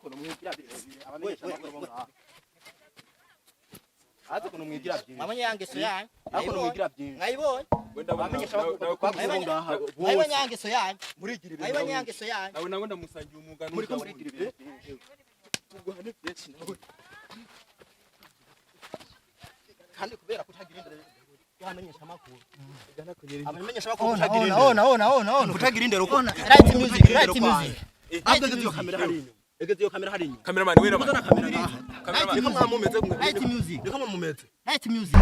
Ukuntu mwigira birebire, abamenyesha amakuru bo ngaha. Azi ukuntu mwigira byinshi. Mwabonye ya ngeso yanyu? Ariko ukuntu mwigira byinshi. Mwayibonye? Abamenyesha amakuru bo ngaha Mwayibonye bose. ya ngeso yanyu? Murigira ibintu. Mwayibonye ya ngeso yanyu? Nawe nawe ndamusangiye umwuga. Muriko murigira ibintu byinshi. Tugwane byinshi nawe. Kandi kubera kutagira indero y'abamenyesha amakuru. Abamenyesha amakuru kutagira indero. Ona, ona, ona, ona. Kutagira indero ko. Right music, right music. Ahubwo egeze iyo kamera hari inyuma. Egeze iyo kamera hari inyuma. Cameraman, wera man. Muzana kamera ngaha. Cameraman. Niko mwamumeze mwe. Right music. Niko mwamumeze. Right music.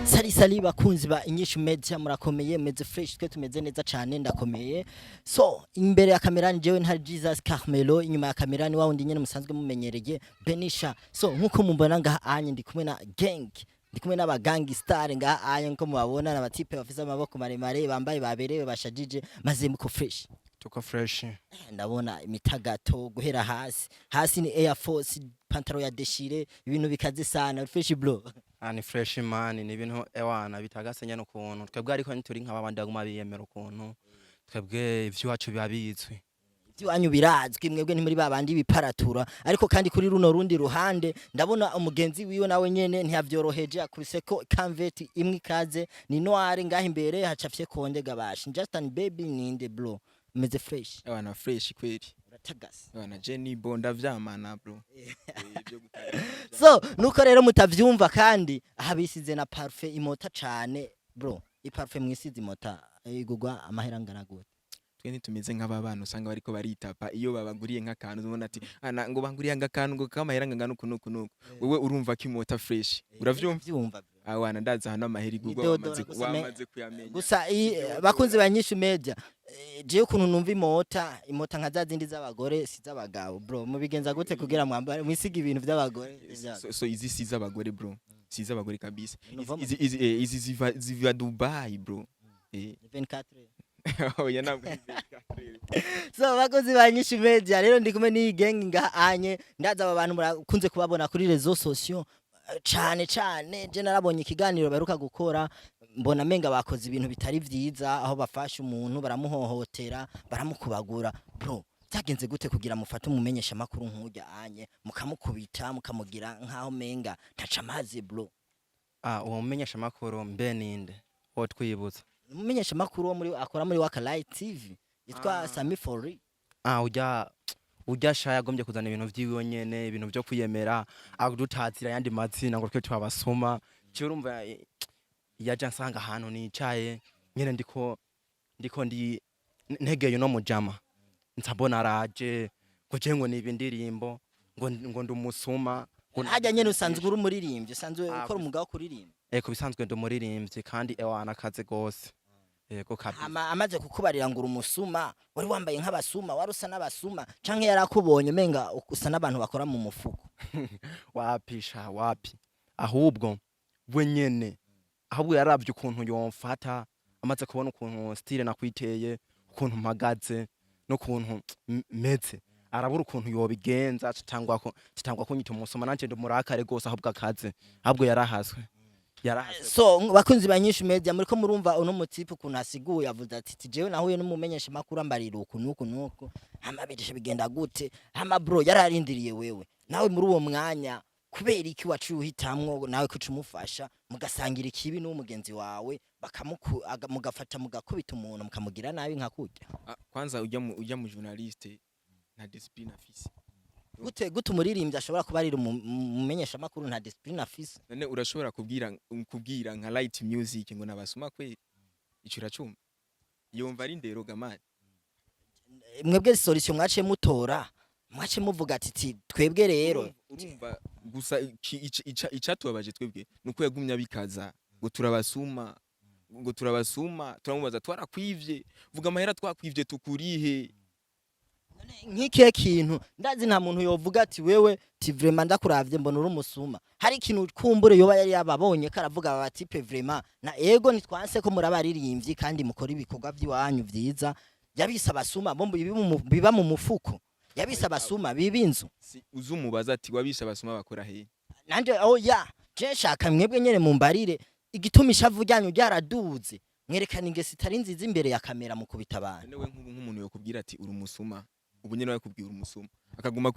Sali sali bakunzi ba Inyishu Media, murakomeye, meze fresh? Twe tumeze neza cyane, ndakomeye. So imbere ya kamera ni jewe ntari Jesus Carmelo, inyuma ya kamera ni wa wundi nyene musanzwe mumenyereye, Benisha. So nkuko mumbona ngaha anye, ndi kumwe na gang, ndi kumwe n'aba gang star ngaha anye. Nkuko mubabona, n'abatipe bafise amaboko maremare, bambaye baberewe, bashajije, maze muko fresh? Tuko fresh. Ndabona imitagato guhera hasi hasi ni Air Force, pantaro ya déchiré, ibintu bikaze sana. Fresh, bro? Ah, ni fresh man, ni ibintu ewana bitagase nyene ukuntu. Twebwe ariko ntituri nk'abandi baguma biyemera ukuntu. Twebwe ivy'iwacu biba bizwi. Iwanyu birazwi, mwebwe ntimuri babandi biparatura. Ariko kandi kuri runo rundi ruhande ndabona umugenzi wiwe nawe nyene ntiyavyoroheje, akubise ko kanveti imwe ikaze, ni noire. Ngaho imbere hacafye konde gabashi Justin baby. Ninde, bro? Meze fresh? Abana fresh kweli. Uratagase? Abana Jenny bo ndavyamana, bro. Ibyo gutanga. So nuko rero mutavyumva, kandi aha bisize na parfum imota cane. Bro, iparfum mwisize imota igugwa amahera angana gute? Twe ntitumeze nk'aba bana usanga bariko baritapa iyo babaguriye nk'akantu, ubona ati ana ngo banguriye akantu ngo kamahera ngangana uku nuku nuku. Wewe urumva ko imota fresh, uravyumva? Vyumva, bro. Awana ndazi ahantu amahera igurwa. Deodorant Wamaze gusa wamaze kuyamenya. Gusa bakunzi ba Nyishu Media, jewe ukuntu numva imota, imota nka za zindi z'abagore, si z'abagabo. Bro, mubigenza gute kugira mwambare mwisige ibintu by'abagore? So izi si iz'abagore, bro, si iz'abagore kabisa. Numva Izi ziva Dubai, bro. 24? Oya, ntabwo ari So bakozi ba Nyishu Media rero, ndi kumwe n'iyi gang ngaha anye. Ndaza aba bantu murakunze kubabona kuri réseaux sociaux cane cane. Je narabonye ikiganiro baheruka gukora, mbona menga bakoze ibintu bitari vyiza, aho bafashe umuntu baramuhohotera, baramukubagura. Bro, byagenze gute kugira mufate umumenyesha makuru nk'urya anye, mukamukubita, mukamugira nkaho menga ntaca amazi, bro? Ah, uwo mumenyesha makuru mbe ninde? Wo twibutsa. Umumenyesha makuru wo muri akora muri Waka Light TV yitwa Sami Fori. Ah, ujya sha yagombye kuzana ibintu vyiwe nyene, ibintu vyo kwiyemera, akudutazira yandi mazina ngo twe twabasoma. Je urumva, yaje ansanga ahantu nicaye nyene, ndiko ndi ntegeye no mujama, nza mbona araje ngo je ngo niba indirimbo ngo ndumusuma ngo Hajya nyene usanzwe uri umuririmbyi, usanzwe Ah, ukora umwuga wo kuririmba? Eko, bisanzwe ndi umuririmbyi kandi ewana akaze gose. Yego kabisa. Hama amaze kukubarira ngo uri umusuma, wari wambaye nk'abasuma, wari usa n'abasuma, canke yarakubonye umenga usa n'abantu bakora mu mufuko? Wapi sha, wapi. Ahubwo we nyene, ahubwo yaravye ukuntu yomfata, amaze kubona ukuntu style nakwiteye, ukuntu mpagaze n'ukuntu meze, arabura ukuntu yobigenza, citangwa kunyita umusuma. Nanje ndumurakare gose, ahubwo akaze, ahubwo yarahaswe, yarahaswe. So bakunzi ba Nyinshi Media, muriko murumva uno mutipe ukuntu asiguye. Avuze ati jewe nahuye n'umumenyesha makuru ambarira uku nuku nuku. Hama birisha bigenda gute? Hama bro, yararindiriye wewe nawe muri uwo mwanya, kubera iki waciye uhitamwo nawe kuca umufasha, mugasangira ikibi n'uwo mugenzi wawe, mugafata mugakubita umuntu, mukamugira nabi nka kurya? Ah, kwanza ujya mu journaliste nta discipline afise. Gute gute umuririmbyi ashobora kuba ari umumenyesha makuru nta discipline afise? None urashobora kubwira nka Light Music ngo nabasuma kweli? Ico uracumva, yumva ari ndero gamani. Mwebwe solution mwaciye mutora, mwaciye muvuga ati twebwe rero Urumva gusa icatubabaje twebwe nuko yagumye abikaza ngo turabasuma, ngo turabasuma. Turamubaza, twarakwivye? Vuga amahera twakwivye tukurihe. Nk'ikihe kintu? Ndazi nta muntu yovuga ati wewe ti vraiment ndakuravye mbona uri umusuma. Hari ikintu kumbure yoba yari yababonye ko aravuga aba batipe vraiment na ego ntitwanse ko murabaririmbyi kandi mukora ibikorwa by'iwanyu vyiza, yabise abasuma bo biba mu mufuko, yabise abasuma biba inzu. Si uzumubaza ati wabishe abasuma bakora he? Nanje oya, je nshaka mwebwe nyene mumbarire igituma ishavu ryanyu ryaraduze, mwerekana ingeso itari nziza imbere ya kamera mukubita abantu. None we, nk'ubu nk'umuntu yokubwira ati uri umusuma, ubu nyene yakubwira umusuma, akaguma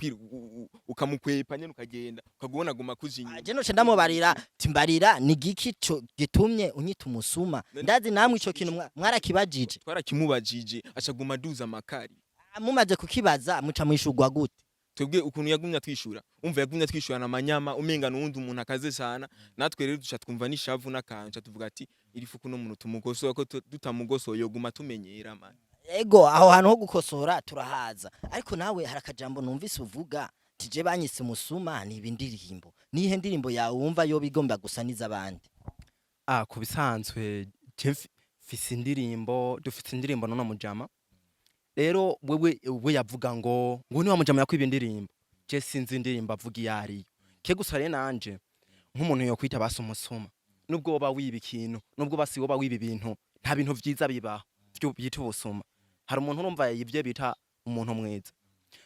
ukamukwepa nyene, ukagenda ukagubona aguma kuja inyuma. Je noce ndamubarira timbarira ni giki co gitumye unyita umusuma. Ndazi namwe ico kintu mwarakibajije. Twarakimubajije, acaguma aduza amakari. Ah, mumaze kukibaza muca mwishurwa gute? Twebwe ukuntu yagumye atwishura, umva, yagumye atwishura na manyama, umenga nuwundi umuntu akaze sana. Natwe rero duca twumva n'ishavu n'akantu, ca tuvuga ati iri fuku no muntu tumugosora, ko tutamugosoye yoguma tumenyera, man. Ego, aho hantu ho gukosora turahaza, ariko nawe hari akajambo numvise uvuga tije banyise umusuma niba indirimbo. Nihe ndirimbo yawe wumva yoba igomba gusa n'iz'abandi? Ah, ku bisanzwe je mfise indirimbo, dufise indirimbo none mujama. Rero wewe we yavuga ngo ni wa mujama yakwiba indirimbo, je sinzi indirimbo avuga iyo ariyo. Ke gusa rero nanje nk'umuntu yokwita basi umusuma, nubwo woba wiba ikintu, nubwo basi woba wiba ibintu, nta bintu vyiza bibaho vyo bita ubusuma. Hari umuntu urumva yivye bita umuntu mwiza?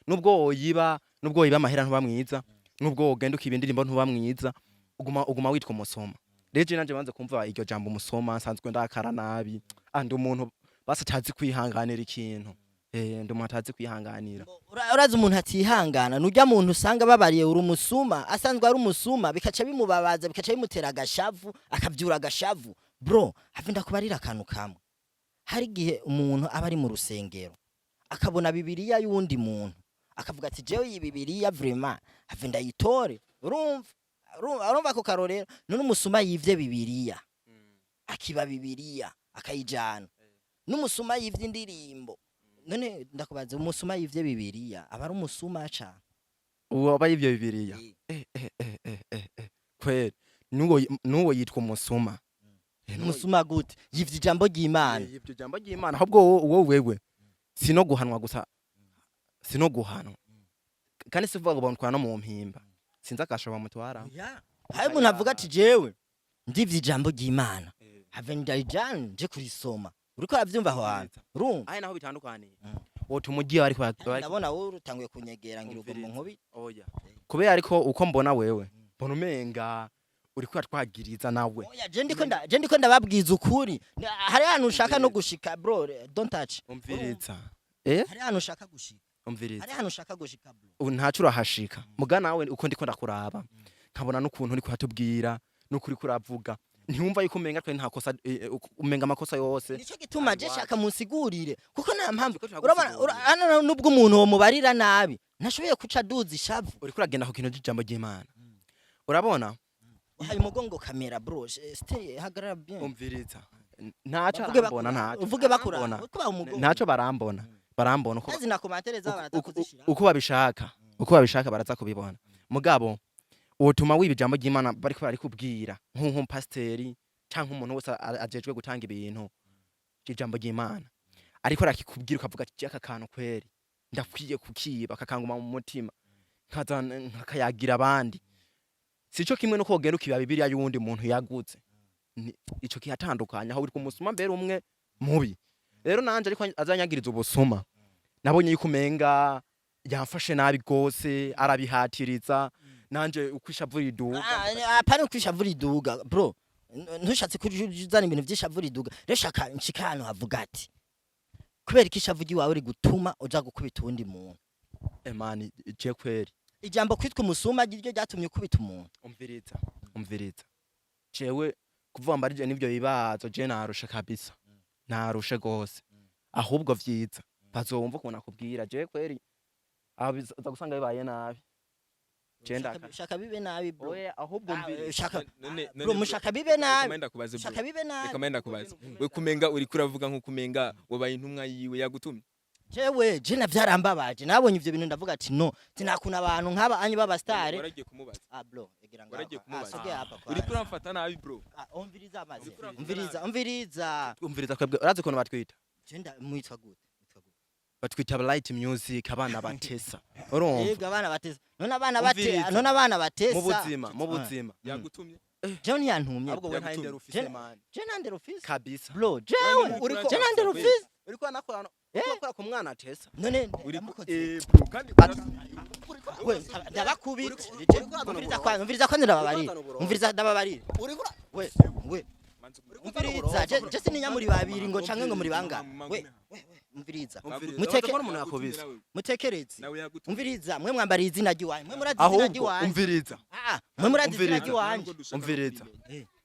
Nubwo woyiba, nubwo woyiba amahera ntuba mwiza, nubwo wogenda ukiba indirimbo ntuba mwiza, uguma witwa umusuma. Rero je nanje banze kumva iryo jambo umusoma, nsanzwe ndakara nabi. Ah, ndi umuntu basi atazi kwihanganira ikintu, ndi umuntu atazi kwihanganira. Urazi umuntu atihangana nujya muntu usanga babariye uri umusuma, asanzwe ari umusuma, bikaca bimubabaza, bikaca bimutera agashavu, akavyura agashavu. Bro, have ndakubarira akantu kamwe. Hari igihe umuntu aba ari mu rusengero akabona Bibiliya y'uwundi muntu, akavuga ati jewe iyi Bibiliya vraiment have ndayitore. Urumva ako karorero? None umusuma yivye Bibiliya, akiba Bibiliya akayijana, n'umusuma yivye indirimbo, none ndakubaza, umusuma yivye Bibiliya aba ari umusuma ca? Uwo aba yivye Bibiliya, kweri nuwo yitwa umusuma. Umusuma gute yivye ijambo ry'Imana? Yivye ijambo ry'Imana. Ahubwo wowe wewe sino guhanwa gusa, sino guhanwa kandi sivuga ngo bamutwara no mu mpimba, sinzi akasho bamutwara. Hari umuntu avuga ati jewe ndivye ijambo ry'Imana, have ndarijana nje kurisoma. Uriko uravyumva aho hantu, urumva? Ahe naho bitandukaniye, wotuma ugiye ariko Ndabona wowe utanguye kunyegera, ngira ugomba nkubi. Oya, kubera ariko uko mbona wewe, mbona umenga uriko uratwagiriza nawe. Oya, je ndiko ndababwiza ukuri. Hari ahantu ushaka no gushika, bro, don't touch. Umviriza. Hari ahantu ushaka gushika. Umviriza. Hari ahantu ushaka gushika, bro. Ubu ntaco urahashika, muga nawe uko ndiko ndakuraba, nkabona n'ukuntu uriko uratubwira n'ukuri kuravuga, ntiwumva yuko umenga twe nta kosa, umenga amakosa yose. Nico gituma je shaka munsigurire, kuko nta mpamvu. Turiko Urabona, turagusigurira. Hano nubwo umuntu womubarira nabi ntashoboye kuca aduza ishavu. Uriko uragenda ku kintu c'ijambo ry'Imana, urabona? Uhaye umugongo kamera, bro, stay, hagarara bien. Umviriza, ntaco Uvuge arambona, bakura, ntaco uvuge bakura, arambona. uko baha umugongo. Ntaco barambona, barambona uko Kazi na commentaires zabo baraza kuzishira. Uko babishaka, uko babishaka baraza kubibona. Mugabo wotuma wiba ijambo ry'Imana bariko barikubwira nk'umupasiteri canke umuntu wese ajejwe gutanga ibintu ijambo ry'Imana, ariko arakikubwira ukavuga ati aka kantu kweri ndakwiye kukiba, kakanguma mu mutima, nkaza nkakayagira abandi. Sico kimwe nuko wogenda ukiba Bibiliya y'uwundi muntu yaguze. Ico kihatandukanye, aho uri kumusuma mbere umwe mubi. Rero nanje ariko azanyagiriza ubusuma, nabonye yuko umenga yamfashe nabi gose, arabihatiriza, nanje uko ishavu riduga. Apana uko ishavu riduga, bro. Ntushatse kuzana ibintu vy'ishavu riduga. Rero shaka nshika ahantu havuga ati kubera ko ishavu ry'iwawe rigutuma uja gukubita uwundi muntu. Emani je kweri. Ijambo kwitwa umusuma ryo ryatumye ukubita umuntu? Umviriza, umviriza, jewe kuvuga mbarije n'ivyo bibazo, je narushe kabisa, narushe gose. Ahubwo vyiza bazowumva ukuntu akubwira. Je kweri aho biza gusanga bibaye nabi, je ndaka. Shaka bibe nabi, bro. Oya, ahubwo Ah, umviriza. Shaka None bro, mushaka bibe nabi. Reka ndakubaze, bro. Shaka bibe nabi. Reka mbe ndakubaze, we kumenga uriko uravuga nkuko umenga wabaye intumwa yiwe yagutumye. Jewe je navyarambabaje, nabonye ivyo bintu ndavuga ati no, sinakuna abantu nk'aba anyi b'abastare. Waragiye kumubaza? Ah bro, egira ngaho. Waragiye Ah, kumubaza? sogea hapa kwa. Uriko uramfata nabi, bro. Ah, umviriza amazi. Uriko uramfata Umviriza, nabi. umviriza. Umviriza, twebwe urazi ukuntu batwita? Je nda mwitwa gute? Mwitwa gute? Batwita light music, abana batesa, urumva? Yego, abana batesa. None abana bate, Umviriza. none abana batesa. Mu buzima, mu buzima. Yagutumye. Jewe ntiyantumye. Ahubwo we nta Yagutumye. ndero ufise, man. Je nta ndero ufise. Kabisa. Bro, jewe Uriko je nta ndero ufise. Uriko anakora, uriko akora ku mwana atesa. None Uriko ndamukoze. bro, kandi urasubiye. We, ndabakubita. Umviriza kwanza, umviriza kwanza, ndababarira. Umviriza, ndababarira. We, we, umviriza. Je sininya muri babiri ngo canke ngo muri banga. We, we, we, umviriza. Muteke Muteke umuntu yakubise. Mutekereze. Nawe yagutumye. Umviriza, mwe mwambariye izina ry'iwanyu, mwe murazi izina Ahubwo ry'iwanyu. umviriza. Ah, mwe murazi izina Umviriza. ry'iwanyu. Umviriza.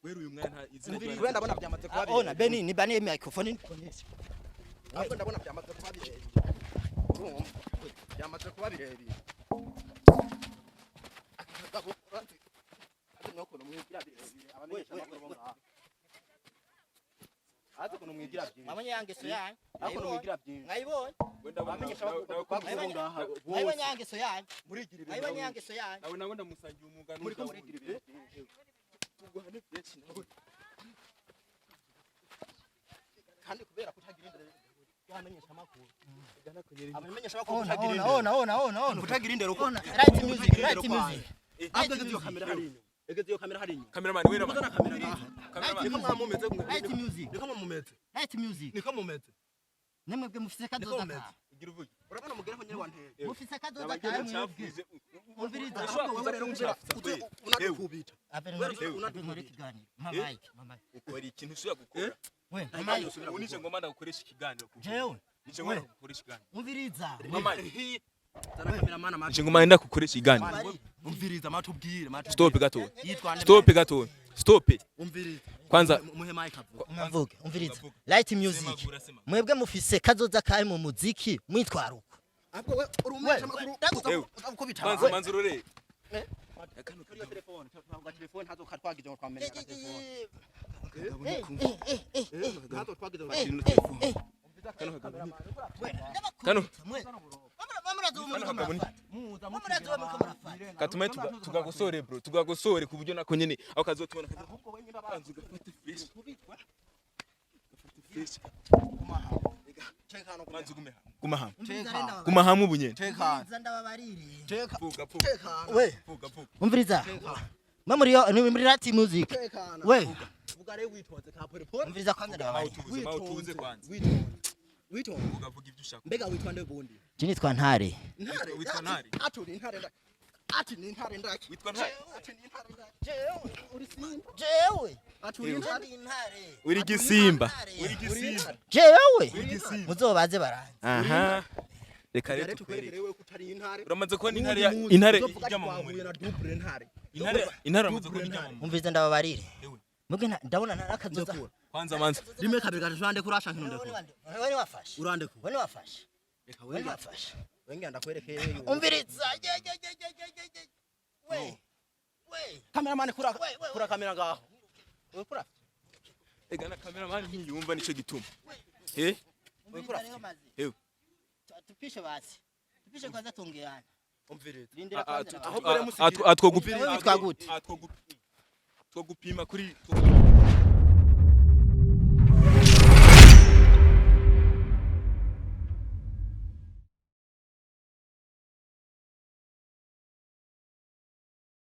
Wewe uyu mwana izina Umviriza. Kubera ndabona byamaze kuba Ah, ona Beni ni bane microphone nikonesha. Ahubwo ndabona byamaze kuba birebire. Urumva? Byamaze kuba birebire. Akagabo urazi. Ati no kuntu mwigira birebire. Abamenyesha amakuru bo ngaha. Ati kuntu mwigira byinshi. Mwabonye yangeso yanyu? Ati kuntu mwigira byinshi. Mwayibonye? Abamenyesha amakuru bo ngaha. Mwayibonye yangeso yanyu? Murigira ibintu. Mwayibonye yangeso yanyu? Nawe nawe ndamusangiye umwuga. Muri ko murigira ibintu. Tuguhane fresh nawe. Kandi kubera kutagira indero yamenyesha amakuru. Abamenyesha amakuru Ona, kutagira ona, indero. ona, ona, ona, ona. Kutagira indero ko. Ona, right music, right music. Ahubwo egeze iyo kamera hari inyuma. Egeze iyo kamera hari inyuma. Cameraman, wera man. Uzana kamera ngaha. Cameraman. Niko mwamumeze mwe. Right music, Niko mumeze. right music. Niko mumeze. Nemwe bwe mufise Niko kazoza mumeze. ka. Ugira uvuge. Urabona umugere nyine wanteye. Mufise kazoza ka mwebwe. Umviriza. Urashobora Wewe rero kuza uze unadukubita. Abe Wewe nkore, unadukubita. abe nkore ikiganiro. Mpa mic, mpa mic. Ukora ikintu ushobora gukora. We, mpa mic. Ubu nije ngoma ndagukoresha ikiganiro. Jewe, Nije ngoma ndagukoresha ikiganiro. umviriza. Mama, Zana cameraman amatu. nije ngoma ndagukoresha ikiganiro. Umviriza matubwire matubwire. Stop gato. Yitwa nde? Stop gato. Stop. Umviriza. Kwanza Muhe mic avuga. Mvuge, umviriza. Light music. Mwebwe mufise kazoza kahe mu muziki mwitwara uko? Ahubwo we uri umumenyesha amakuru. Ewe. Uzakubita. Kwanza manza urore. Kuri iyo telefone, twavuga telefone ntazo katwagize ngo twamenye telefone. Eh, eh, eh, eh, Ntazo twagize ngo eh, eh, eh. Kano. Katume tugagosore bro, tugagosore ku buryo nako nyene aho kazotubona. Ahubwo we nyimba Banza ugafate fresh. Gafate fresh. Tekano. Manza ugume hamwe. Guma hamwe. Tekano. Guma hamwe ubu nyene. Tekano. Ndababarire. Tekano. Vuga vuga. Tekano. We, Vuga vuga. umviriza. Mwe muri yo ni muri Light music. Tekano. We, Vuga rero witonze ka pole pole. umviriza kwanza ndababarire. Mawutuze, mawutuze kwanza. Witonze. Witonze. Vuga vuga ibyo ushaka. Mbega witwa nde bundi? Je nitwa Ntare. Ntare. Witwa Ntare? Ati uri intare ndaki. Ati ni intare ndaki. Witwa Ntare? Ati ni intare ndaki. Jewe, Uri simba. jewe. Ati uri intare. Ndi intare. Uri igisimba. Uri igisimba. Jewe. Uri igisimba. Muzobaze baranze. Aha. Reka rero Rero tukwereke. tukwereke wewe ko utari intare. Uramaze kubona intare ya intare Uzovuga ati iryama mu twahuye muriro. na double ntare. Intare intare uramaze kubona iryama mu muriro. Umviriza ndababarire. Ewe. Mwebwe ndabona narakazoza. Ndakura. Kwanza manza. Rimwe kabiri gatatu urande kuri ashanka ndekura. Wewe wafashe. Urande ku. Wewe wafashe. Reka Wewe wenga. wafashe. Wenga ndakwerekeye wewe. Umviriza. Ye ye ye ye ye ye ye. We. We. Cameraman kura We, we, we. kura kamera ngaho. Wewe kura. Ega na cameraman ntiyumva nico gituma. Eh? Umviriza rero mazi. Ewe. Tupishe basi. Tupishe kwanza tungeana. Umviriza. Lindira kwanza. Ahubwo rero musigire. Atwo gupima. Wewe witwa gute? Atwo gupima kuri